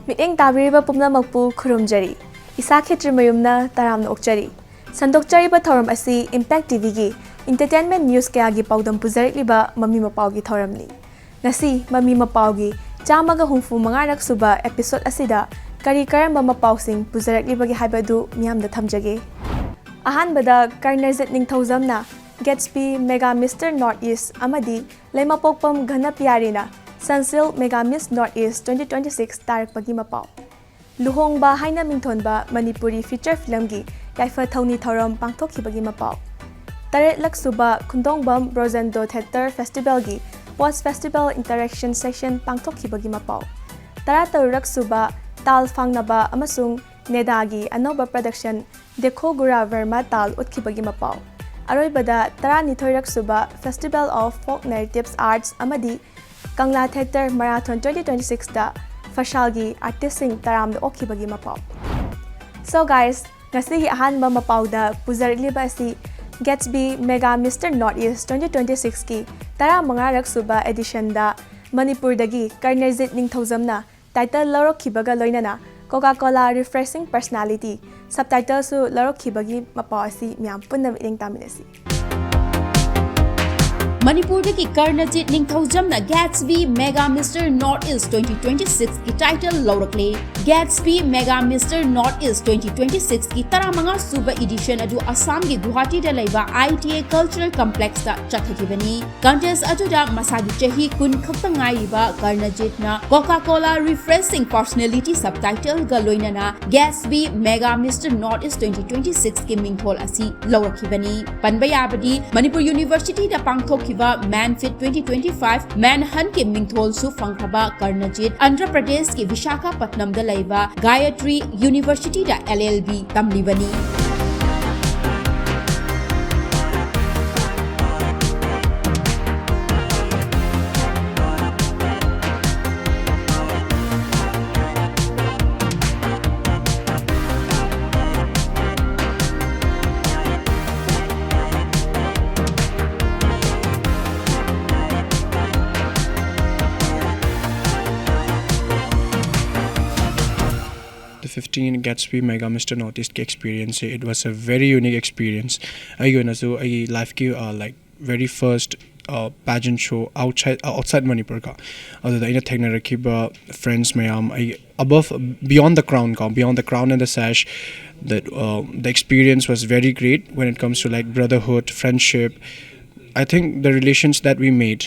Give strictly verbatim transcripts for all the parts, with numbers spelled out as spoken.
ꯃꯤꯠꯌꯦꯡ ꯇꯥꯕꯤꯔꯤꯕ ꯄꯨꯝꯅꯃꯛꯄꯨ ꯈꯨꯔꯨꯝꯖꯔꯤ꯫ ꯏꯁꯥ ꯈꯦꯇ꯭ꯔꯤꯃꯌꯨꯝꯅ ꯇꯔꯥꯝꯅ ꯑꯣꯛꯆꯔꯤ꯫ ꯁꯟꯗꯣꯛꯆꯔꯤꯕ ꯊꯧꯔꯝ ꯑꯁꯤ Impact ꯇꯤꯚꯤꯒꯤ entertainment news ꯀꯌꯥꯒꯤ ꯄꯥꯎꯗꯝ ꯄꯨꯖꯔꯛꯂꯤꯕ ꯃꯃꯤ ꯃꯄꯥꯎꯒꯤ ꯊꯧꯔꯝꯅꯤ꯫ ꯉꯁꯤ ꯃꯃꯤ ꯃꯄꯥꯎꯒꯤ ꯆꯥꯝꯃꯒ ꯍꯨꯝꯐꯨ ꯃꯉꯥꯔꯛ ꯁꯨꯕ episode ꯑꯁꯤꯗ ꯀꯔꯤ ꯀꯔꯝꯕ ꯃꯄꯥꯎꯁꯤꯡ ꯄꯨꯖꯔꯛꯂꯤꯕꯒꯦ ꯍꯥꯏꯕꯗꯨ ꯃꯤꯌꯥꯝꯗ ꯊꯝꯖꯒꯦ꯫ ꯑꯍꯥꯟꯕꯗ ꯀꯔꯅꯖꯤꯠ ꯅꯤꯡꯊꯧꯖꯝꯅ Gatsby Mega Mister North East ꯑꯃꯗꯤ ꯂꯩꯃꯄꯣꯛꯄꯝ ꯘꯅꯄꯤꯌꯥꯔꯤꯅ Sunsilk Mega Miss North East twenty twenty six ꯇꯥꯔꯛꯄꯒꯤ ꯃꯄꯥꯎ꯫ ꯂꯨꯍꯣꯡꯕ ꯍꯥꯏꯅ ꯃꯤꯡꯊꯣꯟꯕ ꯃꯅꯤꯄꯨꯔꯤ feature filmꯒꯤ ꯌꯥꯏꯐ ꯊꯧꯅꯤ ꯊꯧꯔꯝ ꯄꯥꯡꯊꯣꯛꯈꯤꯕꯒꯤ ꯃꯄꯥꯎ꯫ ꯇꯔꯦꯠꯂꯛ ꯁꯨꯕ ꯈꯨꯟꯗꯣꯡꯕꯝ ꯔꯣꯖꯦꯟꯗꯣ Theatre Festivalꯒꯤ post festival interaction session ꯄꯥꯡꯊꯣꯛꯈꯤꯕꯒꯤ ꯃꯄꯥꯎ꯫ ꯇꯔꯥꯇꯔꯨꯛꯂꯛ ꯁꯨꯕ ꯇꯥꯜ ꯐꯥꯡꯅꯕ ꯑꯃꯁꯨꯡ ꯅꯦꯗꯥꯒꯤ ꯑꯅꯧꯕ production ꯗꯦꯈꯣ ꯒꯨꯔꯥ ꯚꯔꯃꯥ ꯇꯥꯜ ꯎꯠꯈꯤꯕꯒꯤ ꯃꯄꯥꯎ꯫ ꯑꯔꯣꯏꯕꯗ ꯇꯔꯥꯅꯤꯊꯣꯏꯔꯛ ꯁꯨꯕ Festival of Folk Narratives Arts ꯑꯃꯗꯤ ꯀꯪꯂꯥ Theatre Marathon twenty twenty sixꯇ ꯐꯁꯥꯜꯒꯤ artistꯁꯤꯡ ꯇꯔꯥꯝꯅ ꯑꯣꯛꯈꯤꯕꯒꯤ ꯃꯄꯥꯎ꯫ So guys, ꯉꯁꯤꯒꯤ ꯑꯍꯥꯟꯕ ꯃꯄꯥꯎꯗ ꯄꯨꯖꯔꯛꯂꯤꯕ ꯑꯁꯤ Gatsby Mega Mister North East twenty twenty sixꯀꯤ ꯇꯔꯥꯃꯉꯥꯔꯛ ꯁꯨꯕ editionꯗ ꯃꯅꯤꯄꯨꯔꯗꯒꯤ ꯀꯔꯅꯖꯤꯠ ꯅꯤꯡꯊꯧꯖꯝꯅ title ꯂꯧꯔꯛꯈꯤꯕꯒ ꯂꯣꯏꯅꯅ Coca-Cola Refreshing Personality subtitleꯁꯨ ꯂꯧꯔꯛꯈꯤꯕꯒꯤ ꯃꯄꯥꯎ ꯑꯁꯤ ꯃꯌꯥꯝ ꯄꯨꯟꯅ ꯃꯤꯠꯌꯦꯡ ꯇꯥꯃꯤꯟꯅꯁꯤ꯫ ꯃꯅꯤꯄꯨꯔꯗꯒꯤ ꯀꯔꯅꯖꯤꯠ ꯅꯤꯡꯊꯧꯖꯝꯅ Gatsby Mega Mister North East twenty twenty sixꯀꯤ title ꯂꯧꯔꯛꯂꯦ꯫ Gatsby Mega Mister North East twenty twenty sixꯀꯤ ꯇꯔꯥꯃꯉꯥ ꯁꯨꯕ edition ꯑꯗꯨ ꯑꯁꯥꯝꯒꯤ ꯒꯨꯋꯥꯍꯥꯇꯤꯗ ꯂꯩꯕ I T A Cultural Complexꯇ ꯆꯠꯊꯈꯤꯕꯅꯤ꯫ Contest ꯑꯗꯨꯗ ꯃꯁꯥꯒꯤ ꯆꯍꯤ ꯀꯨꯟ ꯈꯛꯇ ꯉꯥꯏꯔꯤꯕ ꯀꯔꯅꯖꯤꯠꯅ Coca-Cola Refreshing Personality subtitleꯒ ꯂꯣꯏꯅꯅ Gatsby Mega Mister North East twenty twenty sixꯀꯤ ꯃꯤꯡꯊꯣꯜ ꯑꯁꯤ ꯂꯧꯔꯛꯈꯤꯕꯅꯤ꯫ ꯄꯟꯕ ꯌꯥꯕꯗꯤ ꯃꯅꯤꯄꯨꯔ Universityꯗ ꯄꯥꯡꯊꯣꯛꯈꯤꯕ MANFIT twenty twenty five Manhuntꯀꯤ ꯃꯤꯡꯊꯣꯜꯁꯨ ꯐꯪꯈ꯭ꯔꯕ ꯀꯔꯅꯖꯤꯠ ꯑꯟꯙ꯭ꯔ ꯄ꯭ꯔꯗꯦꯁꯀꯤ ꯕꯤꯁꯥꯈꯥꯄꯠꯅꯝꯗ ꯂꯩꯕ Gayatri Universityꯗ L L B ꯇꯝꯂꯤꯕꯅꯤ꯫ fifteen Gatsby Mega Mister Northeast ꯀꯤ experience say, it was a very unique experience. ꯑꯩꯒꯤ ꯑꯣꯏꯅꯁꯨ ꯑꯩꯒꯤ life ꯀꯤ, uh, like, very first, uh, pageant show outside, uh, outside Manipur ꯀꯣ, ꯑꯗꯨꯗ ꯑꯩꯅ ꯊꯦꯡꯅꯔꯛꯈꯤꯕ friends ꯃꯌꯥꯝ, ꯑꯩ above, beyond the crown ꯀꯣ, beyond the crown and the sash, that, uh, the experience was very great when it comes to, like, brotherhood, friendship. I think the relations that we made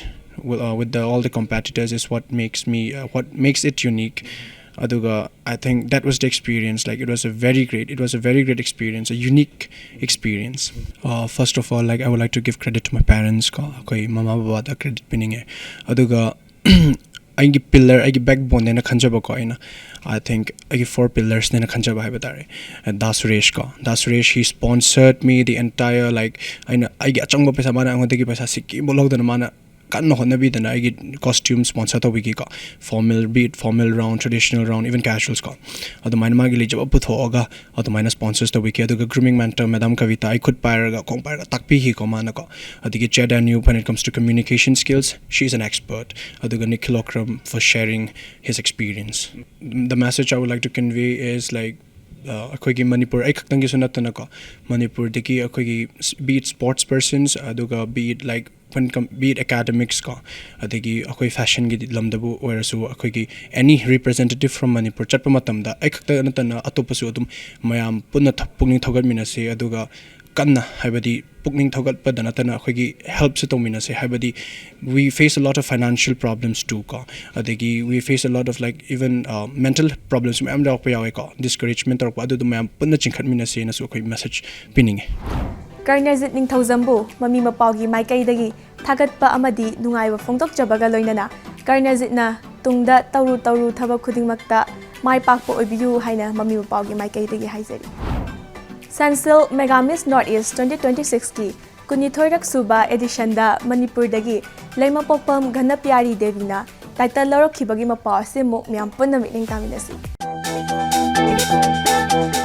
with, uh, with the, all the competitors is what makes me, uh, what makes it unique. ꯑꯗꯨꯒ I think that was the experience. Like, it was a very great, it was a very great experience, a unique experience. Uh, first of all, like, I would like to give credit to my parents ꯀꯣ, ꯑꯩꯈꯣꯏ ꯃꯃꯥ ꯕꯕꯥꯗ credit ꯄꯤꯅꯤꯡꯉꯦ꯫ ꯑꯗꯨꯒ ꯑꯩꯒꯤ pillar, ꯑꯩꯒꯤ backbone ꯅꯦꯅ ꯈꯟꯖꯕꯀꯣ ꯑꯩꯅ, I think ꯑꯩꯒꯤ four pillars ꯅꯦꯅ ꯈꯟꯖꯕ ꯍꯥꯏꯕ ꯇꯥꯔꯦ꯫ ꯗꯥ ꯁꯨꯔꯦꯁ ꯀꯣ, ꯗꯥ Suresh, he sponsored me the entire, like, ꯑꯩꯅ ꯑꯩꯒꯤ ꯑꯆꯪꯕ ꯄꯩꯁꯥ, ꯃꯥꯅ ꯑꯩꯉꯣꯟꯗꯒꯤ ꯄꯩꯁꯥ ꯁꯤꯀꯤ ꯑꯃꯨꯛ ꯂꯧꯗꯅ, ꯃꯥꯅ ꯀꯟꯅ ꯍꯣꯠꯅꯕꯤꯗꯅ ꯑꯩꯒꯤ costume sponsor ꯇꯧꯕꯤꯈꯤꯀꯣ, formal, be it formal round, traditional round, even casuals ꯀꯣ, ꯑꯗꯨꯃꯥꯏꯅ ꯃꯥꯒꯤ ꯂꯩꯖꯕ ꯄꯨꯊꯣꯛꯑꯒ ꯑꯗꯨꯃꯥꯏꯅ sponsors ꯇꯧꯕꯤꯈꯤ꯫ ꯑꯗꯨꯒ grooming mentor Madam Kavita, ꯑꯩ ꯈꯨꯠ ꯄꯥꯏꯔꯒ, ꯈꯣꯡ ꯄꯥꯏꯔꯒ ꯇꯥꯛꯄꯤꯈꯤꯀꯣ ꯃꯥꯅꯀꯣ꯫ ꯑꯗꯒꯤ Che Daniel, when it comes to communication skills, she is an expert. ꯑꯗꯨꯒ Nikhil Okram for sharing his experience. The message I would like to convey is, like, uh, ꯑꯩꯈꯣꯏꯒꯤ ꯃꯅꯤꯄꯨꯔ, ꯑꯩ ꯈꯛꯇꯪꯒꯤꯁꯨ ꯅꯠꯇꯅꯀꯣ, ꯃꯅꯤꯄꯨꯔꯗꯒꯤ ꯑꯩꯈꯣꯏꯒꯤ, be it sports persons, ꯑꯗꯨꯒ be it, like, when com- be it academics ꯀꯣ, ꯑꯗꯒꯤ ꯑꯩꯈꯣꯏ fashion ꯒꯤ ꯂꯝꯗꯕꯨ ꯑꯣꯏꯔꯁꯨ, ꯑꯩꯈꯣꯏꯒꯤ any representative from Manipur ꯆꯠꯄ ꯃꯇꯝꯗ ꯑꯩ ꯈꯛꯇ ꯅꯠꯇꯅ ꯑꯇꯣꯞꯄꯁꯨ ꯑꯗꯨꯝ ꯃꯌꯥꯝ ꯄꯨꯟꯅ ꯊ- ꯄꯨꯛꯅꯤꯡ ꯊꯧꯒꯠꯃꯤꯟꯅꯁꯤ, ꯑꯗꯨꯒ ꯀꯟꯅ, ꯍꯥꯏꯕꯗꯤ ꯄꯨꯛꯅꯤꯡ ꯊꯧꯒꯠꯄꯗ ꯅꯠꯇꯅ ꯑꯩꯈꯣꯏꯒꯤ help ꯁꯨ ꯇꯧꯃꯤꯟꯅꯁꯤ꯫ ꯍꯥꯏꯕꯗꯤ we face a lot of financial problems too ꯀꯣ, ꯑꯗꯒꯤ we face a lot of, like, even, uh, mental problems ꯃꯌꯥꯝ ꯌꯥꯎꯔꯛꯄ ꯌꯥꯎꯋꯦꯀꯣ, discouragement ꯇꯧꯔꯛꯄ, ꯑꯗꯨꯗꯣ ꯃꯌꯥꯝ ꯄꯨꯟꯅ ꯆꯤꯡꯈꯠꯃꯤꯟꯅꯁꯦꯅꯁꯨ ꯑꯩꯈꯣꯏ message ꯄꯤꯅꯤꯡꯉꯤ꯫ ꯀꯔꯅꯖꯤꯠ ꯅꯤꯡꯊꯧꯖꯝꯕꯨ ꯃꯃꯤ ꯃꯄꯥꯎꯒꯤ ꯃꯥꯏꯀꯩꯗꯒꯤ ꯊꯥꯒꯠꯄ ꯑꯃꯗꯤ ꯅꯨꯡꯉꯥꯏꯕ ꯐꯣꯡꯗꯣꯛꯆꯕꯒ ꯂꯣꯏꯅꯅ, ꯀꯔꯅꯖꯤꯠꯅ ꯇꯨꯡꯗ ꯇꯧꯔꯨ ꯇꯧꯔꯨ ꯊꯕꯛ ꯈꯨꯗꯤꯡꯃꯛꯇ ꯃꯥꯏ ꯄꯥꯛꯄ ꯑꯣꯏꯕꯤꯌꯨ ꯍꯥꯏꯅ ꯃꯃꯤ ꯃꯄꯥꯎꯒꯤ ꯃꯥꯏꯀꯩꯗꯒꯤ ꯍꯥꯏꯖꯔꯤ꯫ Sunsilk Mega Miss North East twenty twenty six ꯀꯤ ꯀꯨꯟꯅꯤꯊꯣꯏꯔꯛ ꯁꯨꯕ edition ꯗ ꯃꯅꯤꯄꯨꯔꯗꯒꯤ ꯂꯩꯃꯄꯣꯛꯄꯝ ꯘꯅꯄ꯭ꯌꯥꯔꯤ ꯗꯦꯕꯤꯅ title ꯂꯧꯔꯛꯈꯤꯕꯒꯤ ꯃꯄꯥꯎ ꯑꯁꯤꯃꯨꯛ ꯃꯌꯥꯝ ꯄꯨꯟꯅ ꯃꯤꯠꯌꯦꯡ ꯇꯥꯃꯤꯟꯅꯁꯤ꯫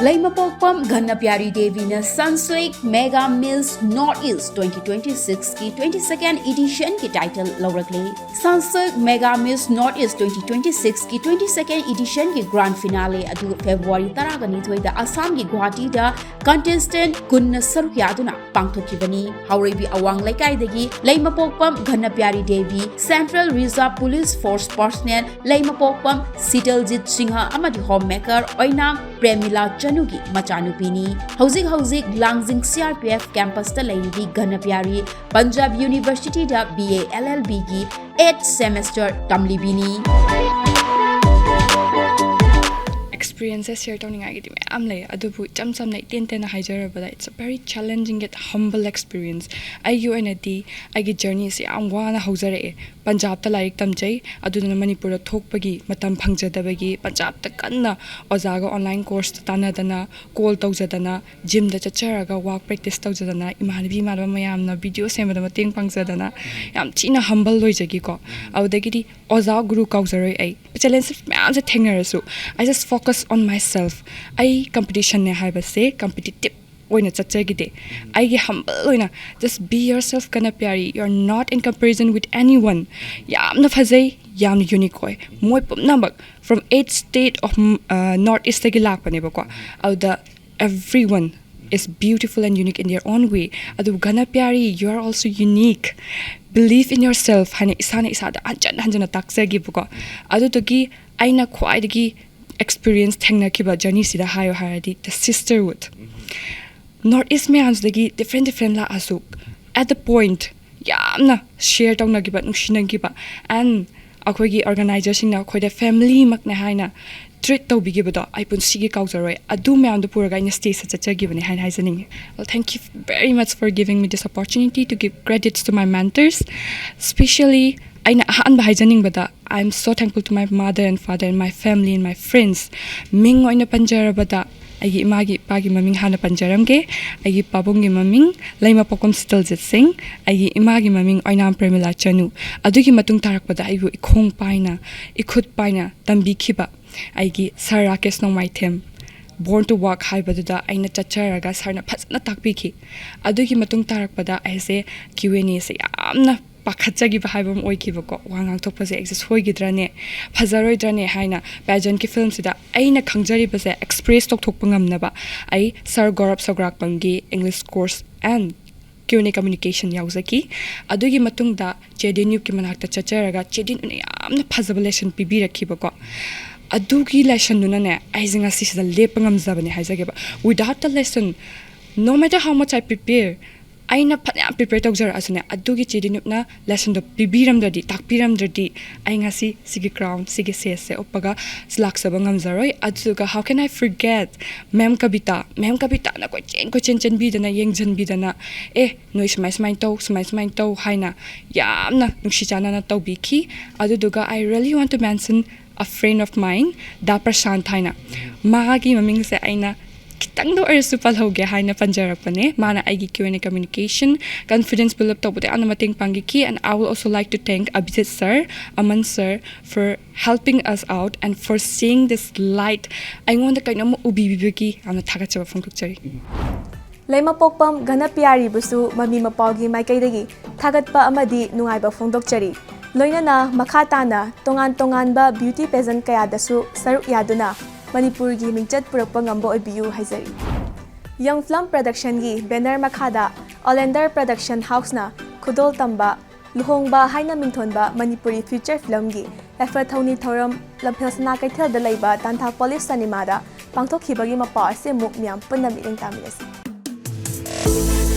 ꯂꯩꯃꯄꯣꯛꯄꯝ ꯘꯅꯄ꯭ꯌꯥꯔꯤ ꯗꯦꯕꯤꯅ ꯁꯟꯁꯤꯜꯛ ꯃꯦꯒꯥ ꯃꯤꯁ ꯅꯣꯔꯠ ꯏꯁ ꯇ꯭ꯋꯦꯟꯇꯤ ꯇ꯭ꯋꯦꯟꯇꯤ ꯁꯤꯛꯁꯀꯤ ꯇ꯭ꯋꯦꯟꯇꯤ ꯁꯦꯀꯦꯟ ꯏꯗꯤꯁꯟꯒꯤ ꯇꯥꯏꯇꯜ ꯂꯧꯔꯛꯂꯦ꯫ ꯁꯟꯁꯤꯜꯛ ꯃꯦꯒꯥ ꯃꯤꯁ ꯅꯣꯔꯠ ꯏꯁ ꯇ꯭ꯋꯦꯟꯇꯤ ꯇ꯭ꯋꯦꯟꯇꯤ ꯁꯤꯛꯁꯀꯤ ꯇ꯭ꯋꯦꯟꯇꯤ ꯁꯦꯀꯦꯟ ꯏꯗꯤꯁꯟꯒꯤ ꯒ꯭ꯔꯥꯟ ꯐꯤꯅꯥꯂꯦ ꯑꯗꯨ ꯐꯦꯕ꯭ꯔꯨꯋꯥꯔꯤ ꯇꯔꯥꯒ ꯅꯤꯊꯣꯏꯗ ꯑꯁꯥꯝꯒꯤ ꯒꯨꯋꯥꯍꯥꯇꯤꯗ ꯀꯟꯇꯦꯁꯇꯦꯟꯠ ꯀꯨꯟꯅ ꯁꯔꯨꯛ ꯌꯥꯗꯨꯅ ꯄꯥꯡꯊꯣꯛꯈꯤꯕꯅꯤ꯫ ꯍꯥꯎꯔꯩꯕꯤ ꯑꯋꯥꯡ ꯂꯩꯀꯥꯏꯗꯒꯤ ꯂꯩꯃꯄꯣꯛꯄꯝ Ghanapyari Devi, central reserve police force personnel ꯂꯩꯃꯄꯣꯛꯄꯝ ꯁꯤꯇꯜꯖꯤꯠ ꯁꯤꯡꯍ ꯑꯃꯗꯤ ꯍꯣꯝ ꯃꯦꯀꯔ ꯑꯣꯏꯅꯥꯝ ꯄ꯭ꯔꯦꯃꯤꯂꯥ ꯆꯅꯨꯒꯤ ꯃꯆꯥꯅꯨꯄꯤꯅꯤ꯫ ꯍꯧꯖꯤꯛ ꯍꯧꯖꯤꯛ ꯂꯥꯡꯖꯤꯡ ꯁꯤ ꯑꯥꯔ ꯄꯤ ꯑꯦꯐ ꯀꯦꯝꯄꯁꯇ ꯂꯩꯔꯤꯕꯤ ꯘꯅꯄ꯭ꯌꯥꯔꯤ ꯄꯟꯖꯥꯕ ꯌꯨꯅꯤꯚꯔꯁꯤꯇꯤꯗ ꯕꯤ ꯑꯦ ꯑꯦꯜ ꯑꯦꯜ ꯕꯤꯒꯤ ꯑꯩꯠ ꯁꯦꯃꯦꯁꯇꯔ ꯇꯝꯂꯤꯕꯤꯅꯤ꯫ ꯑꯦꯛꯁꯄꯤꯔꯤꯌꯦꯟꯁꯦꯁ ꯁꯤꯌꯔ ꯇꯧꯅꯤꯡꯉꯥꯏꯒꯤꯗꯤ ꯃꯌꯥꯝ ꯂꯩ, ꯑꯗꯨꯕꯨ ꯏꯆꯝ ꯆꯝꯅ ꯏꯇꯦꯟ ꯇꯦꯟꯅ ꯍꯥꯏꯖꯔꯕꯗ, it's a very challenging yet humble experience. ꯑꯩꯒꯤ ꯑꯣꯏꯅꯗꯤ ꯑꯩꯒꯤ ꯖꯔꯅꯤꯁꯦ ꯌꯥꯝ ꯋꯥꯅ ꯍꯧꯖꯔꯛꯑꯦ꯫ ꯄꯟꯖꯥꯕꯇ ꯂꯥꯏꯔꯤꯛ ꯇꯝꯖꯩ, ꯑꯗꯨꯗꯨꯅ ꯃꯅꯤꯄꯨꯔꯗ ꯊꯣꯛꯄꯒꯤ ꯃꯇꯝ ꯐꯪꯖꯗꯕꯒꯤ ꯄꯟꯖꯥꯕꯇ ꯀꯟꯅ ꯑꯣꯖꯥꯒ ꯑꯣꯟꯂꯥꯏꯟ ꯀꯣꯔꯁꯇ ꯇꯥꯟꯅꯗꯅ, ꯀꯣꯜ ꯇꯧꯖꯗꯅ, ꯖꯤꯝꯗ ꯆꯠꯆꯔꯒ ꯋꯥꯛ ꯄ꯭ꯔꯦꯛꯇꯤꯁ ꯇꯧꯖꯗꯅ, ꯏꯃꯥꯟꯅꯕꯤ ꯏꯃꯥꯟꯅꯕ ꯃꯌꯥꯝꯅ ꯚꯤꯗꯤꯑꯣ ꯁꯦꯝꯕꯗ ꯃꯇꯦꯡ ꯄꯥꯡꯖꯗꯅ, ꯌꯥꯝ ꯊꯤꯅ ꯍꯝꯕꯜ ꯑꯣꯏꯖꯈꯤꯀꯣ꯫ ꯑꯗꯨꯗꯒꯤꯗꯤ ꯑꯣꯖꯥ ꯒꯨꯔꯨ ꯀꯥꯎꯖꯔꯣꯏ ꯑꯩ꯫ ꯆꯦꯂꯦꯟꯖꯦꯁ ꯃꯌꯥꯝꯁꯦ ꯊꯦꯡꯅꯔꯁꯨ, I just focus on myself. ꯑꯩ ꯀꯝꯄꯤꯇꯤꯁꯟꯅꯦ ꯍꯥꯏꯕꯁꯦ ꯀꯝꯄꯤꯇꯤꯇꯤꯞ ꯑꯣꯏꯅ ꯆꯠꯆꯈꯤꯗꯦ꯫ ꯑꯩꯒꯤ ꯍꯝꯕꯜ ꯑꯣꯏꯅ, just be yourself ꯘꯅꯄ꯭ꯌꯥꯔꯤ, you are not in comparison with anyone. ꯌꯥꯝꯅ ꯐꯖꯩ, ꯌꯥꯝꯅ ꯌꯨꯅꯤꯛ ꯑꯣꯏ꯫ ꯃꯣꯏ ꯄꯨꯝꯅꯃꯛ from eight state of North Eastꯇꯒꯤ ꯂꯥꯛꯄꯅꯦꯕꯀꯣ꯫ ꯑꯗꯨꯗ everyone is beautiful and unique in their own way. ꯑꯗꯨꯕꯨ ꯘꯅꯄ꯭ꯌꯥꯔꯤ, you are also unique. Believe in yourself ꯍꯥꯏꯅ ꯏꯁꯥꯅ ꯏꯁꯥꯗ ꯍꯟꯖꯟ ꯍꯟꯖꯟꯅ ꯇꯥꯛꯆꯈꯤꯕꯀꯣ꯫ ꯑꯗꯨꯗꯨꯒꯤ ꯑꯩꯅ ꯈ꯭ꯋꯥꯏꯗꯒꯤ ꯑꯦꯛꯁꯄꯤꯔꯤꯌꯦꯟꯁ ꯊꯦꯡꯅꯈꯤꯕ ꯖꯔꯅꯤꯁꯤꯗ ꯍꯥꯏꯌꯣ ꯍꯥꯏꯔꯗꯤ, the sisterhood. ꯅꯣꯔꯠ ꯏꯁ ꯃꯌꯥꯝꯁꯤꯗꯒꯤ ꯗꯤꯐ꯭ꯔꯦꯟ ꯗꯤꯐ꯭ꯔꯦꯟ ꯂꯥꯛꯑꯁꯨ, at the point ꯌꯥꯝꯅ ꯁꯤꯌꯔ ꯇꯧꯅꯈꯤꯕ, ꯅꯨꯡꯁꯤꯅꯈꯤꯕ, and ꯑꯩꯈꯣꯏꯒꯤ ꯑꯣꯔꯒꯅꯥꯏꯖꯔꯁꯤꯡꯅ ꯑꯩꯈꯣꯏꯗ ꯐꯦꯃꯤꯂꯤꯃꯛꯅꯦ ꯍꯥꯏꯅ ꯇ꯭ꯔꯤꯠ ꯇꯧꯕꯤꯈꯤꯕꯗꯣ ꯑꯩ ꯄꯨꯟꯁꯤꯒꯤ ꯀꯥꯎꯖꯔꯣꯏ꯫ ꯑꯗꯨ ꯃꯌꯥꯝꯗꯣ ꯄꯨꯔꯒ ꯑꯩꯅ ꯁ꯭ꯇꯦꯖꯇ ꯆꯠꯆꯈꯤꯕꯅꯦ ꯍꯥꯏꯅ ꯍꯥꯏꯖꯅꯤꯡꯉꯤ꯫ Well, thank you very much for giving me this opportunity to give credits to my mentors. Specially, ꯑꯩꯅ ꯑꯍꯥꯟꯕ ꯍꯥꯏꯖꯅꯤꯡꯕꯗ, I am so thankful to my mother and father and my family and my friends. ꯃꯤꯡ ꯑꯣꯏꯅ ꯄꯟꯖꯔꯕꯗ, ꯑꯩꯒꯤ ꯏꯃꯥꯒꯤ ꯏꯄꯥꯒꯤ ꯃꯃꯤꯡ ꯍꯥꯟꯅ ꯄꯟꯖꯔꯝꯒꯦ꯫ ꯑꯩꯒꯤ ꯄꯥꯕꯨꯡꯒꯤ ꯃꯃꯤꯡ ꯂꯩꯃꯄꯣꯛꯄꯝ ꯁꯤꯇꯜꯖꯤꯠ ꯁꯤꯡ, ꯑꯩꯒꯤ ꯏꯃꯥꯒꯤ ꯃꯃꯤꯡ ꯑꯣꯏꯅꯥꯝ ꯄ꯭ꯔꯦꯃꯤꯂꯥ ꯆꯅꯨ꯫ ꯑꯗꯨꯒꯤ ꯃꯇꯨꯡ ꯇꯥꯔꯛꯄꯗ ꯑꯩꯕꯨ ꯏꯈꯣꯡ ꯄꯥꯏꯅ, ꯏꯈꯨꯠ ꯄꯥꯏꯅ ꯇꯝꯕꯤꯈꯤꯕ ꯑꯩꯒꯤ ꯁꯥꯔ ꯔꯥꯀꯦꯁ ꯅꯣꯡꯃꯥꯏꯊꯦꯝ, Born to Work ꯍꯥꯏꯕꯗꯨꯗ ꯑꯩꯅ ꯆꯠꯆꯔꯒ ꯁꯥꯔꯅ ꯐꯖꯅ ꯇꯥꯛꯄꯤꯈꯤ꯫ ꯑꯗꯨꯒꯤ ꯃꯇꯨꯡ ꯇꯥꯔꯛꯄꯗ ꯑꯩꯁꯦ ꯀ꯭ꯌꯨ ꯑꯦꯟ ꯑꯦꯁꯦ ꯌꯥꯝꯅ ꯄꯥꯈꯠꯆꯈꯤꯕ ꯍꯥꯏꯕ ꯑꯃ ꯑꯣꯏꯈꯤꯕꯀꯣ꯫ ꯋꯥ ꯉꯥꯡꯊꯣꯛꯄꯁꯦ ꯑꯩꯁꯦ ꯁꯣꯏꯈꯤꯗ꯭ꯔꯅꯦ, ꯐꯖꯔꯣꯏꯗ꯭ꯔꯅꯦ ꯍꯥꯏꯅ pageantꯀꯤ filmꯁꯤꯗ ꯑꯩꯅ ꯈꯪꯖꯔꯤꯕꯁꯦ express ꯇꯧꯊꯣꯛꯄ ꯉꯝꯅꯕ ꯑꯩ ꯁꯥꯔ ꯒꯧꯔꯕ ꯁꯧꯒ꯭ꯔꯥꯛꯄꯝꯒꯤ English course and Q N A communication ꯌꯥꯎꯖꯈꯤ꯫ ꯑꯗꯨꯒꯤ ꯃꯇꯨꯡꯗ ꯆꯦ ꯗꯤꯟꯌꯨꯞꯀꯤ ꯃꯅꯥꯛꯇ ꯆꯠꯆꯔꯒ ꯆꯦ ꯗꯤꯟꯌꯨꯞꯅ ꯌꯥꯝꯅ ꯐꯖꯕ lesson ꯄꯤꯕꯤꯔꯛꯈꯤꯕꯀꯣ꯫ ꯑꯗꯨꯒꯤ lessonꯗꯨꯅꯅꯦ ꯑꯩꯁꯦ ꯉꯁꯤꯁꯤꯗ ꯂꯦꯞꯄ ꯉꯝꯖꯕꯅꯦ ꯍꯥꯏꯖꯒꯦꯕ꯫ Without the lesson, no matter how much I prepare, ꯑꯩꯅ ꯐꯅꯌꯥꯝ prepare ꯇꯧꯖꯔꯛꯑꯁꯨꯅꯦ, ꯑꯗꯨꯒꯤ ꯆꯦ ꯗꯤꯟꯌꯨꯞꯅ lessonꯗꯣ ꯄꯤꯕꯤꯔꯝꯗ꯭ꯔꯗꯤ, ꯇꯥꯛꯄꯤꯔꯝꯗ꯭ꯔꯗꯤ ꯑꯩ ꯉꯁꯤ ꯁꯤꯒꯤ crown, ꯁꯤꯒꯤ stageꯁꯦ ꯎꯞꯄꯒ ꯂꯥꯛꯆꯕ ꯉꯝꯖꯔꯣꯏ꯫ ꯑꯗꯨꯒ how can I forget Ma'am Kavita? Ma'am Kavitaꯅ ꯀꯣꯏꯆꯦꯟ ꯀꯣꯏꯆꯦꯟ ꯆꯦꯟꯕꯤꯗꯅ, ꯌꯦꯡꯁꯤꯟꯕꯤꯗꯅ, "ꯑꯦ, ꯅꯣꯏ ꯁꯨꯃꯥꯏ ꯁꯨꯃꯥꯏꯅ ꯇꯧ, ꯁꯨꯃꯥꯏ ꯁꯨꯃꯥꯏꯅ ꯇꯧ" ꯍꯥꯏꯅ ꯌꯥꯝꯅ ꯅꯨꯡꯁꯤ ꯆꯥꯟꯅꯅ ꯇꯧꯕꯤꯈꯤ꯫ ꯑꯗꯨꯗꯨꯒ I really want to mention a friend of mine, ꯗꯥ ꯄ꯭ꯔꯁꯥꯟꯠ ꯍꯥꯏꯅ꯫ ꯃꯥꯒꯤ ꯃꯃꯤꯡꯁꯦ ꯑꯩꯅ ꯈꯤꯇꯪꯗ ꯑꯣꯏꯔꯁꯨ ꯄꯜꯍꯧꯒꯦ ꯍꯥꯏꯅ ꯄꯟꯖꯔꯛꯄꯅꯦ꯫ ꯃꯥꯅ ꯑꯩꯒꯤ Q and A communication, confidence build up ꯇꯧꯕꯗ ꯌꯥꯝꯅ ꯃꯇꯦꯡ ꯄꯥꯡꯈꯤꯈꯤ꯫ And I will also like to thank Abhijit sir, Aman sir, for helping us out and for seeing this light. ꯑꯩꯉꯣꯟꯗ ꯀꯩꯅꯣꯝꯃ ꯎꯕꯤꯕꯒꯤ ꯌꯥꯝꯅ ꯊꯥꯒꯠꯆꯕ ꯐꯣꯡꯗꯣꯛꯆꯔꯤ꯫ ꯂꯩꯃꯄꯣꯛꯄꯝ ꯘꯅꯄ꯭ꯔꯤꯌꯥꯔꯤꯕꯨꯁꯨ ꯃꯃꯤ ꯃꯄꯥꯎꯒꯤ ꯃꯥꯏꯀꯩꯗꯒꯤ ꯊꯥꯒꯠꯄ ꯑꯃꯗꯤ ꯅꯨꯡꯉꯥꯏꯕ ꯐꯣꯡꯗꯣꯛꯆꯔꯤ꯫ ꯂꯣꯏꯅꯅ ꯃꯈꯥ ꯇꯥꯅ ꯇꯣꯉꯥꯟ ꯇꯣꯉꯥꯟꯕ beauty pageant ꯀꯌꯥꯗꯁꯨ ꯁꯔꯨꯛ ꯌꯥꯗꯨꯅ ꯃꯅꯤꯄꯨꯔꯒꯤ ꯃꯤꯡꯆꯠ ꯄꯨꯔꯛꯄ ꯉꯝꯕ ꯑꯣꯏꯕꯤꯌꯨ ꯍꯥꯏꯖꯔꯤ꯫ Young Film Productionꯒꯤ banner ꯃꯈꯥꯗ Olender Production Houseꯅ ꯈꯨꯗꯣꯜ ꯇꯝꯕ ꯂꯨꯍꯣꯡꯕ ꯍꯥꯏꯅ ꯃꯤꯡꯊꯣꯟꯕ ꯃꯅꯤꯄꯨꯔꯤ feature filmꯒꯤ ꯌꯥꯏꯐ ꯊꯧꯅꯤ ꯊꯧꯔꯝ ꯂꯝꯐꯦꯜ ꯁꯅꯥ ꯀꯩꯊꯦꯜꯗ ꯂꯩꯕ ꯇꯥꯟꯊꯥ ꯄꯣꯂꯤꯁ ꯁꯤꯅꯦꯃꯥꯗ ꯄꯥꯡꯊꯣꯛꯈꯤꯕꯒꯤ ꯃꯄꯥꯎ ꯑꯁꯤ ꯑꯃꯨꯛ ꯃꯤꯌꯥꯝ ꯄꯨꯟꯅ ꯃꯤꯠꯌꯦꯡ ꯇꯥꯃꯤꯟꯅꯁꯤ꯫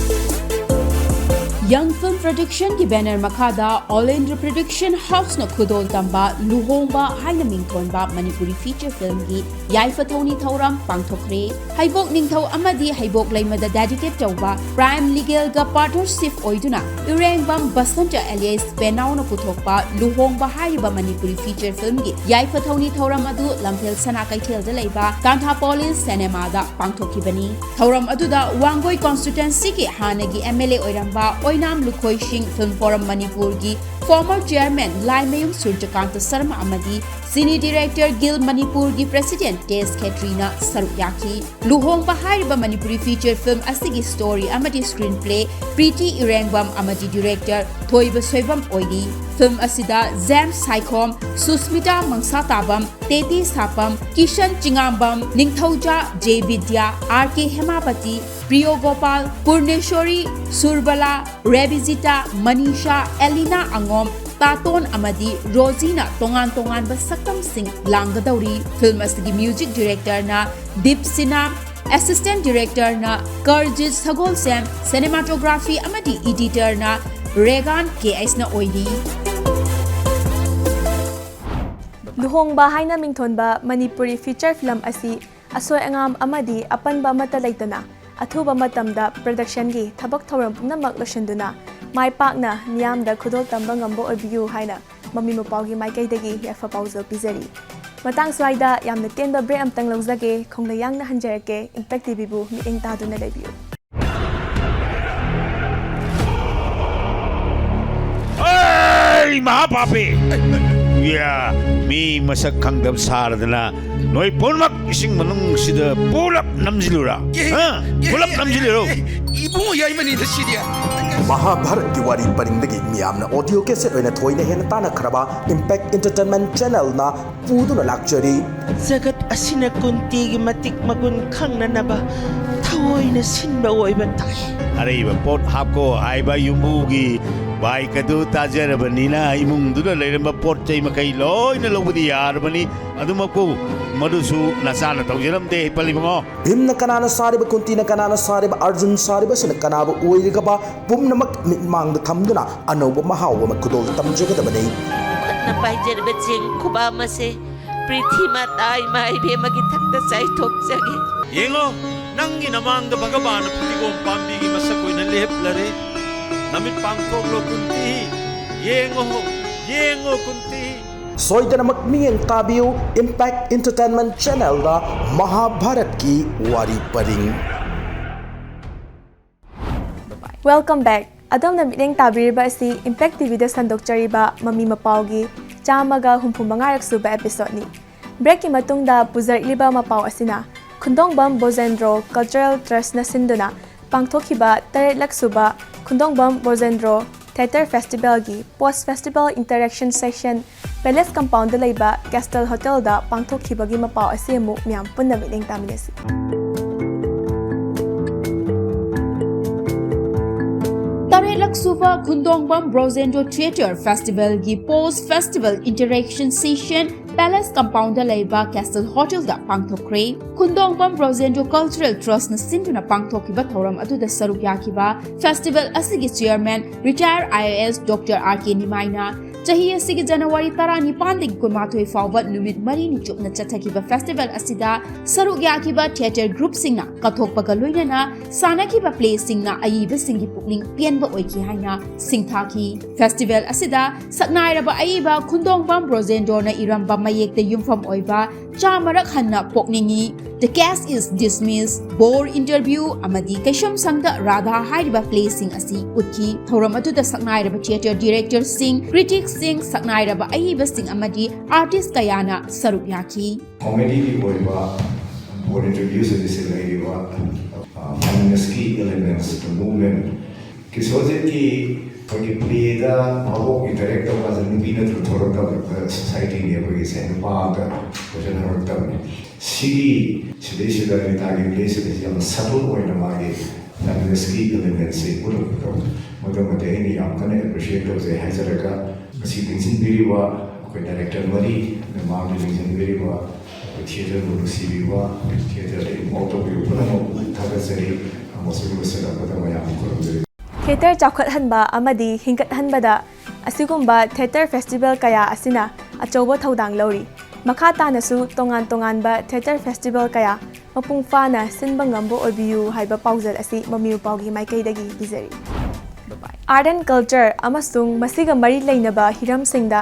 Young Film Productionꯒꯤ banner ꯃꯈꯥꯗ Olender Production Houseꯅ ꯈꯨꯗꯣꯜ ꯇꯝꯕ ꯂꯨꯍꯣꯡꯕ ꯍꯥꯏꯅ ꯃꯤꯡꯊꯣꯟꯕ ꯃꯅꯤꯄꯨꯔꯤ feature filmꯒꯤ ꯌꯥꯏꯐ ꯊꯧꯅꯤ ꯊꯧꯔꯝ ꯄꯥꯡꯊꯣꯛꯈ꯭ꯔꯦ꯫ ꯍꯩꯕꯣꯛ ꯅꯤꯡꯊꯧ ꯑꯃꯗꯤ ꯍꯩꯕꯣꯛ ꯂꯩꯃꯗ dedicate ꯇꯧꯕ Prime Legalꯒ partnership ꯑꯣꯏꯗꯨꯅ ꯏꯔꯦꯡꯕꯝ ꯕꯁꯟꯇ alias ꯄꯦꯅꯥꯎꯅ ꯄꯨꯊꯣꯛꯄ ꯂꯨꯍꯣꯡꯕ ꯍꯥꯏꯔꯤꯕ ꯃꯅꯤꯄꯨꯔꯤ feature filmꯒꯤ ꯌꯥꯏꯐ ꯊꯧꯅꯤ ꯊꯧꯔꯝ ꯑꯗꯨ ꯂꯝꯐꯦꯜ ꯁꯅꯥ ꯀꯩꯊꯦꯜꯗ ꯂꯩꯕ ꯇꯥꯟꯊꯥ ꯄꯣꯂꯤꯁ ꯁꯤꯅꯦꯃꯥꯗ ꯄꯥꯡꯊꯣꯛꯈꯤꯕꯅꯤ꯫ ꯊꯧꯔꯝ ꯑꯗꯨꯗ ꯋꯥꯡꯒꯣꯏ constituencyꯒꯤ ꯍꯥꯟꯅꯒꯤ MLA ꯑꯣꯏꯔꯝꯕ ꯑꯣꯏꯅꯥꯝ ꯂꯨꯈꯣꯏꯁꯤꯡ, Film Forum ꯃꯅꯤꯄꯨꯔꯒꯤ former chairman ꯂꯥꯏꯃꯌꯨꯝ ꯁꯨꯔꯖꯀꯥꯟꯇ ꯁꯔꯃ ꯑꯃꯗꯤ Cine Director Guild ꯃꯅꯤꯄꯨꯔꯒꯤ President ꯇꯦꯖ ꯈꯦꯇ꯭ꯔꯤꯅ ꯁꯔꯨꯛ ꯌꯥꯈꯤ꯫ ꯂꯨꯍꯣꯡꯕ ꯍꯥꯏꯔꯤꯕ ꯃꯅꯤꯄꯨꯔꯤ feature film ꯑꯁꯤꯒꯤ story ꯑꯃꯗꯤ screenplay ꯄ꯭ꯔꯤꯇꯤ ꯏꯔꯦꯡꯕꯝ ꯑꯃꯗꯤ director ꯊꯣꯏꯕ ꯁꯣꯏꯕꯝ ꯑꯣꯏꯔꯤ꯫ Film ꯑꯁꯤꯗ ꯖꯦꯝꯁ ꯁꯥꯏꯈꯣꯝ, ꯁꯨꯁꯃꯤꯇꯥ ꯃꯪꯁꯥꯇꯥꯕꯝ, ꯇꯦꯇꯤ ꯁꯥꯄꯝ, ꯀꯤꯁꯟ ꯆꯤꯉꯥꯝꯕꯝ, ꯅꯤꯡꯊꯧꯖꯥ ꯖꯦ ꯕꯤꯗ꯭ꯌꯥ, ꯑꯥꯔ ꯀꯦ ꯍꯦꯃꯥꯄꯇꯤ, ꯄ꯭ꯔꯤꯌꯣ ꯒꯣꯄꯥꯜ, ꯄꯨꯔꯅꯦꯁꯣꯔꯤ, ꯁꯨꯔꯕꯂꯥ, ꯔꯦꯕꯤꯖꯤꯇꯥ, ꯃꯅꯤꯁꯥ, ꯑꯦꯂꯤꯅꯥ ꯑꯉꯣꯝ, ꯇꯥꯇꯣꯟ ꯑꯃꯗꯤ ꯔꯣꯖꯤꯅ ꯇꯣꯉꯥꯟ ꯇꯣꯉꯥꯟꯕ ꯁꯛꯇꯝꯁꯤꯡ ꯂꯥꯡꯒꯗꯧꯔꯤ꯫ Film ꯑꯁꯤꯒꯤ music directorꯅ ꯗꯤꯞ ꯁꯤꯅꯥ, assistant directorꯅ ꯀꯔꯖꯤꯠ ꯁꯒꯣꯜꯁꯦꯝ, cinematography ꯑꯃꯗꯤ editorꯅ ꯔꯦꯒꯥꯟ ꯀꯦ ꯑꯩꯁꯅ ꯑꯣꯏꯔꯤ꯫ ꯂꯨꯍꯣꯡꯕ ꯍꯥꯏꯅ ꯃꯤꯡꯊꯣꯟꯕ ꯃꯅꯤꯄꯨꯔꯤ feature film ꯑꯁꯤ ꯑꯁꯣꯏ ꯑꯉꯥꯝ ꯑꯃꯗꯤ ꯑꯄꯟꯕ ꯑꯃꯠꯇ ꯂꯩꯇꯅ ꯑꯊꯨꯕ ꯃꯇꯝꯗ productionꯒꯤ ꯊꯕꯛ ꯊꯧꯔꯝ ꯄꯨꯝꯅꯃꯛ ꯂꯣꯏꯁꯤꯟꯗꯨꯅ ꯃꯥꯏ ꯄꯥꯛꯅ ꯃꯤꯌꯥꯝꯗ ꯈꯨꯗꯣꯜ ꯇꯝꯕ ꯉꯝꯕ ꯑꯣꯏꯕꯤꯌꯨ ꯍꯥꯏꯅ ꯃꯃꯤ ꯃꯄꯥꯎꯒꯤ ꯃꯥꯏꯀꯩꯗꯒꯤ ꯌꯥꯏꯐ ꯄꯥꯎꯖꯦꯜ ꯄꯤꯖꯔꯤ꯫ ꯃꯇꯥꯡ ꯁ꯭ꯋꯥꯏꯗ ꯌꯥꯝꯅ ꯇꯦꯟꯕ break ꯑꯃꯇꯪ ꯂꯧꯖꯒꯦ꯫ ꯈꯣꯡꯗ ꯌꯥꯡꯅ ꯍꯟꯖꯔꯛꯀꯦ꯫ Impact TVꯕꯨ ꯃꯤꯠꯌꯦꯡ ꯇꯥꯗꯨꯅ ꯂꯩꯕꯤꯌꯨ꯫ ꯑꯩ ꯃꯍꯥꯄꯥꯄꯤ! ꯌꯥ, ꯃꯤ ꯃꯁꯛ ꯈꯪꯗꯕ ꯁꯥꯔꯗꯅ ꯅꯣꯏ ꯄꯨꯝꯅꯃꯛ ꯏꯁꯤꯡ ꯃꯅꯨꯡꯁꯤꯗ ꯄꯨꯂꯞ ꯅꯝꯁꯤꯜꯂꯨꯔꯥ? ꯍꯥ? ꯄꯨꯂꯞ ꯅꯝꯁꯤꯜꯂꯨꯔꯣ? ꯏꯕꯨꯡꯉꯣ ꯌꯥꯏꯃꯅꯤꯗ ꯁꯤꯗꯤ꯫ ꯃꯍꯥꯚꯥꯔꯠꯀꯤ ꯋꯥꯔꯤ ꯄꯔꯤꯡꯗꯒꯤ ꯃꯤꯌꯥꯝꯅ audio cassette ꯑꯣꯏꯅ ꯊꯣꯏꯅ ꯍꯦꯟꯅ ꯇꯥꯟꯅꯈ꯭ꯔꯕ Impact Entertainment Channelꯅ ꯄꯨꯗꯨꯅ ꯂꯥꯛꯆꯔꯤ꯫ ꯖꯒꯠ ꯑꯁꯤꯅ ꯀꯨꯟꯇꯤꯒꯤ ꯃꯇꯤꯛ ꯃꯒꯨꯟ ꯈꯪꯅꯅꯕ ꯊꯑꯣꯏꯅ ꯁꯤꯟꯕ ꯑꯣꯏꯕ ꯇꯥꯏ꯫ ꯑꯔꯩꯕ ꯄꯣꯠ ꯍꯥꯞꯀꯣ ꯍꯥꯏꯕ ꯌꯨꯝꯕꯨꯒꯤ ꯕꯥꯏꯛ ꯑꯗꯨ ꯇꯥꯖꯔꯕꯅꯤꯅ ꯏꯃꯨꯡꯗꯨꯗ ꯂꯩꯔꯝꯕ ꯄꯣꯠ ꯆꯩ ꯃꯈꯩ ꯂꯣꯏꯅ ꯂꯧꯕꯗꯤ ꯌꯥꯔꯕꯅꯤ꯫ ꯑꯗꯨꯃꯛꯄꯨ ꯃꯗꯨꯁꯨ ꯅꯆꯥꯅ ꯇꯧꯖꯔꯝꯗꯦ ꯍꯩꯄꯜ ꯏꯕꯨꯡꯉꯣ꯫ ꯚꯤꯝꯅ ꯀꯅꯥꯅ ꯁꯥꯔꯤꯕ, ꯀꯨꯟꯇꯤꯅ ꯀꯅꯥꯅ ꯁꯥꯔꯤꯕ, ꯑꯔꯖꯨꯟ ꯁꯥꯔꯤꯕꯁꯤꯅ ꯀꯅꯥꯕꯨ ꯑꯣꯏꯔꯤꯒꯕ ꯄꯨꯝꯅꯃꯛ ꯃꯤꯠꯃꯥꯡꯗ ꯊꯝꯗꯨꯅ ꯑꯅꯧꯕ ꯃꯍꯥꯎ ꯑꯃ ꯈꯨꯗꯣꯜ ꯇꯝꯖꯒꯗꯕꯅꯤ꯫ ꯈꯨꯠꯅ ꯄꯥꯏꯖꯔꯤꯕ ꯆꯦꯡ ꯈꯨꯕꯥꯝ ꯑꯁꯦ ꯄ꯭ꯔꯤꯊꯤ ꯃꯥꯇꯥ ꯏꯃꯥ ꯏꯕꯦꯝꯃꯒꯤ ꯊꯛꯇ ꯆꯥꯏꯊꯣꯛꯆꯒꯦ꯫ ꯌꯦꯡꯉꯣ, ꯅꯪꯒꯤ ꯅꯃꯥꯡꯗ ꯚꯒꯕꯥꯟꯅ ꯐꯗꯤꯒꯣꯝ ꯄꯥꯝꯕꯤꯒꯤ ꯃꯁꯛ ꯑꯣꯏꯅ ꯂꯦꯞꯂꯔꯦ꯫ ꯅꯃꯤꯠ ꯄꯥꯡꯊꯣꯛꯂꯣ ꯀꯨꯟꯇꯤ, ꯌꯦꯡꯉꯣ, ꯌꯦꯡꯉꯣ ꯀꯨꯟꯇꯤ꯫ ꯁꯣꯏꯗꯅꯃꯛ ꯃꯤꯠꯌꯦꯡ ꯇꯥꯕꯤꯌꯨ Impact Entertainment Channelꯗ ꯃꯍꯥꯚꯥꯔꯠꯀꯤ ꯋꯥꯔꯤ ꯄꯔꯤꯡ꯫ Welcome back꯫ ꯑꯗꯣꯝꯅ ꯃꯤꯠꯌꯦꯡ ꯇꯥꯕꯤꯔꯤꯕ ꯑꯁꯤ Impact TVꯗ ꯁꯟꯗꯣꯛꯆꯔꯤꯕ ꯃꯃꯤ ꯃꯄꯥꯎꯒꯤ ꯆꯥꯝꯃꯒ ꯍꯨꯝꯐꯨ ꯃꯉꯥꯔꯛ ꯁꯨꯕ episodeꯅꯤ꯫ Breakꯀꯤ ꯃꯇꯨꯡꯗ ꯄꯨꯖꯔꯛꯂꯤꯕ ꯃꯄꯥꯎ ꯑꯁꯤꯅ ꯈꯨꯟꯗꯣꯡꯕꯝ ꯕ꯭ꯔꯣꯖꯦꯟꯗ꯭ꯔꯣ Cultural Trustꯅ ꯁꯤꯟꯗꯨꯅ ꯄꯥꯡꯊꯣꯛꯈꯤꯕ ꯇꯔꯦꯠꯂꯛ ꯁꯨꯕ ꯈꯨꯟꯗꯣꯡꯕꯝ ꯕ꯭ꯔꯣꯖꯦꯟꯗ꯭ꯔꯣ Theatre Festivalꯒꯤ Post Festival Interaction Session Palace Compoundꯗ ꯂꯩꯕ Castle Hotelꯗ ꯄꯥꯡꯊꯣꯛꯈꯤꯕꯒꯤ ꯃꯄꯥꯎ ꯑꯁꯤ ꯑꯃꯨꯛ ꯃꯌꯥꯝ ꯄꯨꯟꯅ ꯃꯤꯠꯌꯦꯡ ꯇꯥꯃꯤꯟꯅꯁꯤ꯫ ꯇꯔꯦꯠꯂꯛ ꯁꯨꯕ ꯈꯨꯟꯗꯣꯡꯕꯝ ꯕ꯭ꯔꯣꯖꯦꯟꯗ꯭ꯔꯣ Theatre Festivalꯒꯤ Post Festival Interaction Session Palace Compoundꯗ ꯂꯩꯕ Castle Hotelꯗ ꯄꯥꯡꯊꯣꯛꯈ꯭ꯔꯦ꯫ ꯈꯨꯟꯗꯣꯡꯕꯝ ꯕ꯭ꯔꯣꯖꯦꯟꯗ꯭ꯔꯣ Cultural Trustꯅ ꯁꯤꯟꯗꯨꯅ ꯄꯥꯡꯊꯣꯛꯈꯤꯕ ꯊꯧꯔꯝ ꯑꯗꯨꯗ ꯁꯔꯨꯛ ꯌꯥꯈꯤꯕ festival ꯑꯁꯤꯒꯤ chairman retired IAS Doctor R K ꯅꯤꯃꯥꯏꯅ ꯆꯍꯤ ꯑꯁꯤꯒꯤ January ꯇꯔꯥꯅꯤꯄꯥꯟꯗꯒꯤ ꯀꯨꯟꯃꯥꯊꯣꯏ ꯐꯥꯎꯕ ꯅꯨꯃꯤꯠ ꯃꯔꯤꯅꯤ ꯆꯨꯞꯅ ꯆꯠꯊꯈꯤꯕ festival ꯑꯁꯤꯗ ꯁꯔꯨꯛ ꯌꯥꯈꯤꯕ theatre groupꯁꯤꯡꯅ ꯀꯠꯊꯣꯛꯄꯒ ꯂꯣꯏꯅꯅ ꯁꯥꯟꯅꯈꯤꯕ playꯁꯤꯡꯅ ꯑꯏꯕꯁꯤꯡꯒꯤ ꯄꯨꯛꯅꯤꯡ ꯄꯦꯟꯕ ꯑꯣꯏꯈꯤ ꯍꯥꯏꯅ ꯁꯤꯡꯊꯥꯈꯤ꯫ Festival ꯑꯁꯤꯗ ꯁꯛꯅꯥꯏꯔꯕ ꯑꯏꯕ ꯈꯨꯟꯗꯣꯡꯕꯝ ꯕ꯭ꯔꯣꯖꯦꯟꯗ꯭ꯔꯣꯅ ꯏꯔꯝꯕ ꯃꯌꯦꯛꯇ ꯌꯨꯝꯐꯝ ꯑꯣꯏꯕ ꯆꯥꯝꯃꯔꯛ ꯍꯟꯅ ꯄꯣꯛꯅꯤꯡꯏ, The Case is Dismissed, Bore Interview ꯑꯃꯗꯤ ꯀꯩꯁꯨꯝꯁꯪꯗ ꯔꯥꯙꯥ ꯍꯥꯏꯔꯤꯕ playꯁꯤꯡ ꯑꯁꯤ ꯎꯠꯈꯤ꯫ ꯊꯧꯔꯝ ꯑꯗꯨꯗ ꯁꯛꯅꯥꯏꯔꯕ theatre directorꯁꯤꯡ, criticꯁꯤꯡ, ꯁꯛꯅꯥꯏꯔꯕ ꯑꯏꯕꯁꯤꯡ ꯑꯃꯗꯤ artist ꯀꯌꯥꯅ ꯁꯔꯨꯛ ꯌꯥꯈꯤ꯫ Comedyꯒꯤ ꯑꯣꯏꯕ Bore Interviews ꯑꯁꯤ ꯂꯩꯔꯤꯕ feministꯀꯤ elements, movement, ꯀꯤꯁꯣꯔꯖꯤꯠꯀꯤ ꯑꯩꯈꯣꯏꯒꯤ playꯗ ꯃꯕꯣꯛ interact ꯇꯧꯕ ꯀꯥꯟꯗ ꯅꯨꯄꯤ ꯅꯠꯇ꯭ꯔ ꯊꯣꯛꯂꯛꯇꯕ societyꯅꯤ ꯑꯩꯈꯣꯏꯒꯤꯁꯦ, ꯅꯨꯄꯥ ꯑꯝꯇ question ꯍꯪꯉꯛꯇꯕꯅꯤ꯫ ꯁꯤꯒꯤ ꯁꯤꯗꯩꯁꯤꯗ ꯔꯤꯇꯥꯒꯤ playꯁꯤꯗꯩꯁꯤ ꯌꯥꯝꯅ subtle ꯑꯣꯏꯅ ꯃꯥꯒꯤ feministꯀꯤ elementsꯁꯤ ꯎꯠꯂꯛꯄꯗꯣ ꯃꯗꯨꯃꯗꯤ ꯑꯩꯅ ꯌꯥꯝ ꯀꯟꯅ appreciate ꯇꯧꯖꯩ ꯍꯥꯏꯖꯔꯒ, ꯃꯁꯤ ꯂꯤꯡꯁꯤꯟꯕꯤꯔꯤꯕ ꯑꯩꯈꯣꯏ director ꯃꯔꯤ, ꯃꯃꯥꯡꯗ ꯂꯤꯡꯁꯤꯟꯕꯤꯔꯤꯕ ꯑꯩꯈꯣꯏ theatreꯕꯨ ꯅꯨꯡꯁꯤꯕꯤꯕ, theatreꯗ involve ꯇꯧꯕꯤꯕ ꯄꯨꯝꯅꯃꯛꯄꯨ ꯊꯥꯒꯠꯆꯔꯤ꯫ ꯑꯃꯁꯨꯡ ꯂꯣꯏꯁꯤꯜꯂꯛꯄꯗ ꯃꯌꯥꯝꯕꯨ ꯈꯨꯔꯨꯝꯖꯔꯤ꯫ Theatre ꯆꯥꯎꯈꯠꯍꯟꯕ ꯑꯃꯗꯤ ꯍꯤꯡꯒꯠꯍꯟꯕꯗ ꯑꯁꯤꯒꯨꯝꯕ theatre festival ꯀꯌꯥ ꯑꯁꯤꯅ ꯑꯆꯧꯕ ꯊꯧꯗꯥꯡ ꯂꯧꯔꯤ꯫ ꯃꯈꯥ ꯇꯥꯅꯁꯨ ꯇꯣꯉꯥꯟ ꯇꯣꯉꯥꯟꯕ theatre festival ꯀꯌꯥ ꯃꯄꯨꯡ ꯐꯥꯅ ꯁꯤꯟꯕ ꯉꯝꯕ ꯑꯣꯏꯕꯤꯌꯨ ꯍꯥꯏꯕ ꯄꯥꯎꯖꯦꯜ ꯑꯁꯤ ꯃꯃꯤꯌꯨ ꯄꯥꯎꯒꯤ ꯃꯥꯏꯀꯩꯗꯒꯤ ꯄꯤꯖꯔꯤ꯫ Art and Culture ꯑꯃꯁꯨꯡ ꯃꯁꯤꯒ ꯃꯔꯤ ꯂꯩꯅꯕ ꯍꯤꯔꯝꯁꯤꯡꯗ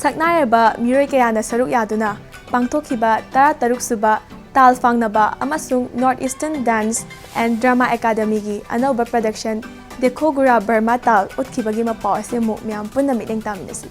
ꯁꯛꯅꯥꯏꯔꯕ ꯃꯤꯑꯣꯏ ꯀꯌꯥꯅ ꯁꯔꯨꯛ ꯌꯥꯗꯨꯅ ꯄꯥꯡꯊꯣꯛꯈꯤꯕ ꯇꯔꯥꯇꯔꯨꯛ ꯁꯨꯕ ꯇꯥꯜ ꯐꯥꯡꯅꯕ ꯑꯃꯁꯨꯡ North Eastern Dance and Drama Academyꯒꯤ ꯑꯅꯧꯕ production ꯗꯦꯈꯣ ꯒꯨꯔꯥ ꯕꯔꯃꯥ ꯇꯥꯜ ꯎꯠꯈꯤꯕꯒꯤ ꯃꯄꯥꯎ ꯑꯁꯤ ꯑꯃꯨꯛ ꯃꯌꯥꯝ ꯄꯨꯟꯅ ꯃꯤꯠꯌꯦꯡ ꯇꯥꯃꯤꯟꯅꯁꯤ꯫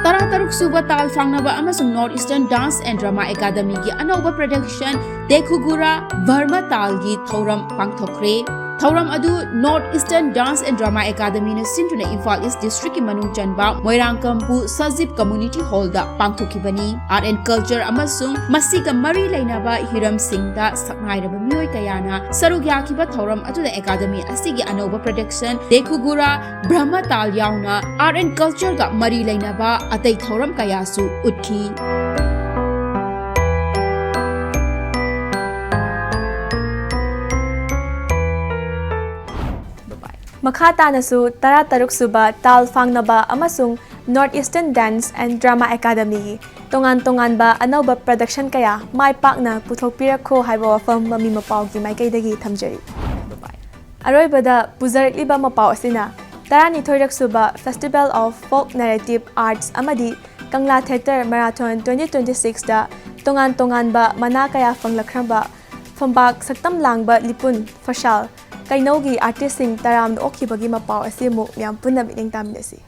ꯇꯔꯥꯇꯔꯨꯛ ꯁꯨꯕ ꯇꯥꯜ ꯐꯥꯡꯅꯕ ꯑꯃꯁꯨꯡ North Eastern Dance and Drama Academy ꯒꯤ ꯑꯅꯧꯕ production ꯗꯦꯈꯨꯒꯨꯔꯥ ꯕ꯭ꯔꯍꯃ ꯇꯥꯜꯒꯤ ꯊꯧꯔꯝ ꯄꯥꯡꯊꯣꯛꯈ꯭ꯔꯦ꯫ ꯊꯧꯔꯝ ꯑꯗꯨ North Eastern Dance and Drama Academy ꯅ ꯁꯤꯟꯗꯨꯅ ꯏꯝꯐꯥꯜ ꯏꯁ ꯗꯤꯁꯇ꯭ꯔꯤꯛꯀꯤ ꯃꯅꯨꯡ ꯆꯟꯕ ꯃꯣꯏꯔꯥꯡꯀꯝꯄꯨ ꯁꯖꯤꯞ ꯀꯝꯃ꯭ꯌꯨꯅꯤꯇꯤ ꯍꯣꯜꯗ ꯄꯥꯡꯊꯣꯛꯈꯤꯕꯅꯤ꯫ Art and Culture ꯑꯃꯁꯨꯡ ꯃꯁꯤꯒ ꯃꯔꯤ ꯂꯩꯅꯕ ꯍꯤꯔꯝꯁꯤꯡꯗ ꯁꯛꯅꯥꯏꯔꯕ ꯃꯤꯑꯣꯏ ꯀꯌꯥꯅ ꯁꯔꯨꯛ ꯌꯥꯈꯤꯕ ꯊꯧꯔꯝ ꯑꯗꯨꯗ ꯑꯦꯀꯥꯗꯃꯤ ꯑꯁꯤꯒꯤ ꯑꯅꯧꯕ production ꯗꯦꯈꯨꯒꯨꯔꯥ ꯕ꯭ꯔꯍꯃ ꯇꯥꯜ ꯌꯥꯎꯅ Art and Culture ꯒ ꯃꯔꯤ ꯂꯩꯅꯕ ꯑꯇꯩ ꯊꯧꯔꯝ ꯀꯌꯥꯁꯨ ꯎꯠꯈꯤ꯫ ꯃꯈꯥ ꯇꯥꯅꯁꯨ ꯇꯔꯥꯇꯔꯨꯛ ꯁꯨꯕ ꯇꯥꯜ ꯐꯥꯡꯅꯕ ꯑꯃꯁꯨꯡ North Eastern Dance and Drama Academy ꯒꯤ ꯇꯣꯉꯥꯟ ꯇꯣꯉꯥꯟꯕ ꯑꯅꯧꯕ production ꯀꯌꯥ ꯃꯥꯏ ꯄꯥꯛꯅ ꯄꯨꯊꯣꯛꯄꯤꯔꯛꯈꯣ ꯍꯥꯏꯕ ꯋꯥꯐꯝ ꯃꯃꯤ ꯃꯄꯥꯎꯒꯤ ꯃꯥꯏꯀꯩꯗꯒꯤ ꯊꯝꯖꯔꯤ꯫ ꯑꯔꯣꯏꯕꯗ ꯄꯨꯖꯔꯛꯂꯤꯕ ꯃꯄꯥꯎ ꯑꯁꯤꯅ ꯇꯔꯥꯅꯤꯊꯣꯏꯔꯛ ꯁꯨꯕ Festival of Folk Narrative Arts ꯑꯃꯗꯤ ꯀꯪꯂꯥ Theatre Marathon twenty twenty six ꯇ ꯇꯣꯉꯥꯟ ꯇꯣꯉꯥꯟꯕ ꯃꯅꯥ ꯀꯌꯥ ꯐꯪꯂꯛꯈ꯭ꯔꯕ ꯐꯝꯕꯥꯛ ꯁꯛꯇꯝ ꯂꯥꯡꯕ ꯂꯤꯄꯨꯟ ꯐꯁꯥꯜ ꯀꯩꯅꯧꯒꯤ artist ꯁꯤꯡ ꯇꯔꯥꯝꯅ ꯑꯣꯛꯈꯤꯕꯒꯤ ꯃꯄꯥꯎ ꯑꯁꯤ ꯑꯃꯨꯛ ꯃꯌꯥꯝ ꯄꯨꯟꯅ ꯃꯤꯠꯌꯦꯡ ꯇꯥꯃꯤꯟꯅꯁꯤ꯫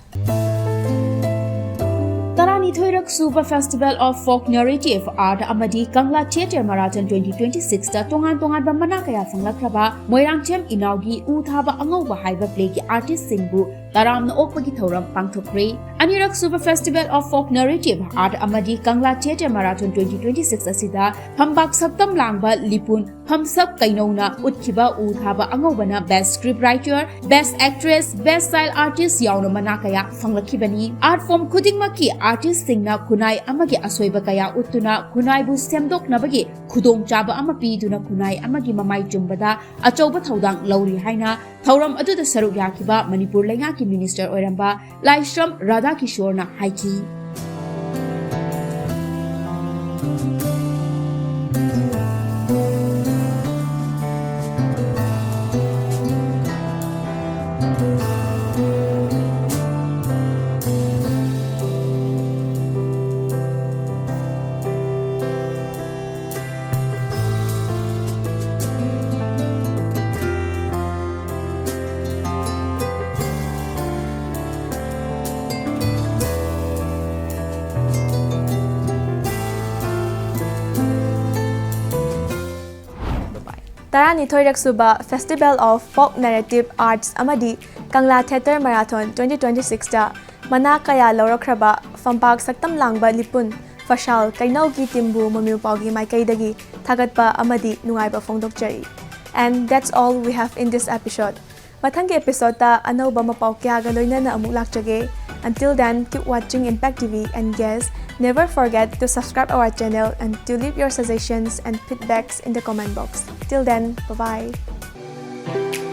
ꯇꯔꯥꯅꯤꯊꯣꯏꯔꯛ ꯁꯨꯕ Festival of Folk Narrative Art ꯑꯃꯗꯤ ꯀꯪꯂꯥ Theatre Marathon twenty twenty six ꯇ ꯇꯣꯉꯥꯟ ꯇꯣꯉꯥꯟꯕ ꯃꯅꯥ ꯀꯌꯥ ꯐꯪꯂꯛꯈ꯭ꯔꯕ ꯃꯣꯏꯔꯥꯡꯊꯦꯝ ꯏꯅꯥꯎꯒꯤ ꯎ ꯊꯥꯕ ꯑꯉꯧꯕ ꯍꯥꯏꯕ play ꯒꯤ artist ꯁꯤꯡꯕꯨ ꯇꯔꯥꯝꯅ ꯑꯣꯛꯄꯒꯤ ꯊꯧꯔꯝ ꯄꯥꯡꯊꯣꯛꯈ꯭ꯔꯦ꯫ ꯑꯅꯤꯔꯛ ꯁꯨꯕ Festival of Folk Narrative Art ꯑꯃꯗꯤ ꯀꯪꯂꯥ Theatre Marathon twenty twenty six ꯑꯁꯤꯗ ꯐꯝꯕꯥꯛ ꯁꯛꯇꯝ ꯂꯥꯡꯕ ꯂꯤꯄꯨꯟ ꯐꯝꯁꯛ ꯀꯩꯅꯧꯅ ꯎꯠꯈꯤꯕ ꯎ ꯊꯥꯕ ꯑꯉꯧꯕꯅ Best Script Writer, Best Actress, Best Style Artist ꯌꯥꯎꯅ ꯃꯅꯥ ꯀꯌꯥ ꯐꯪꯂꯛꯈꯤꯕꯅꯤ꯫ Art form ꯈꯨꯗꯤꯡꯃꯛꯀꯤ artist ꯁꯤꯡꯅ ꯈꯨꯟꯅꯥꯏ ꯑꯃꯒꯤ ꯑꯁꯣꯏꯕ ꯀꯌꯥ ꯎꯠꯇꯨꯅ ꯈꯨꯟꯅꯥꯏꯕꯨ ꯁꯦꯝꯗꯣꯛꯅꯕꯒꯤ ꯈꯨꯗꯣꯡꯆꯥꯕ ꯑꯃ ꯄꯤꯗꯨꯅ ꯈꯨꯟꯅꯥꯏ ꯑꯃꯒꯤ ꯃꯃꯥꯏ ꯆꯨꯝꯕꯗ ꯑꯆꯧꯕ ꯊꯧꯗꯥꯡ ꯂꯧꯔꯤ ꯍꯥꯏꯅ ꯊꯧꯔꯝ ꯑꯗꯨꯗ ꯁꯔꯨꯛ ꯌꯥꯈꯤꯕ ꯃꯅꯤꯄꯨꯔ ꯂꯩꯉꯥꯛꯀꯤ minister ꯑꯣꯏꯔꯝꯕ ꯂꯥꯏꯁ꯭ꯔꯝ ꯔꯥꯙꯥꯀꯤꯁꯣꯔꯅ ꯍꯥꯏꯈꯤ꯫ ꯇꯔꯥꯅꯤꯊꯣꯏꯔꯛ ꯁꯨꯕ Festival of Folk Narrative Arts ꯑꯃꯗꯤ ꯀꯪꯂꯥ Theatre Marathon twenty twenty sixꯇ ꯃꯅꯥ ꯀꯌꯥ ꯂꯧꯔꯛꯈ꯭ꯔꯕ ꯐꯝꯄꯥꯛ ꯁꯛꯇꯝ ꯂꯥꯡꯕ ꯂꯤꯄꯨꯟ ꯐꯁꯥꯜ ꯀꯩꯅꯧꯒꯤ ꯇꯤꯝꯕꯨ ꯃꯃꯤꯎ ꯄꯥꯎꯒꯤ ꯃꯥꯏꯀꯩꯗꯒꯤ ꯊꯥꯒꯠꯄ ꯑꯃꯗꯤ ꯅꯨꯡꯉꯥꯏꯕ ꯐꯣꯡꯗꯣꯛꯆꯔꯤ꯫ And that's all we have in this episode. ꯃꯊꯪꯒꯤ episodeꯇ ꯑꯅꯧꯕ ꯃꯄꯥꯎ ꯀꯌꯥꯒ ꯂꯣꯏꯅꯅ ꯑꯃꯨꯛ ꯂꯥꯛꯆꯒꯦ꯫ Until then, keep watching Impact T V and yes, never forget to subscribe our channel and to leave your suggestions and feedbacks in the comment box. Till then, bye bye.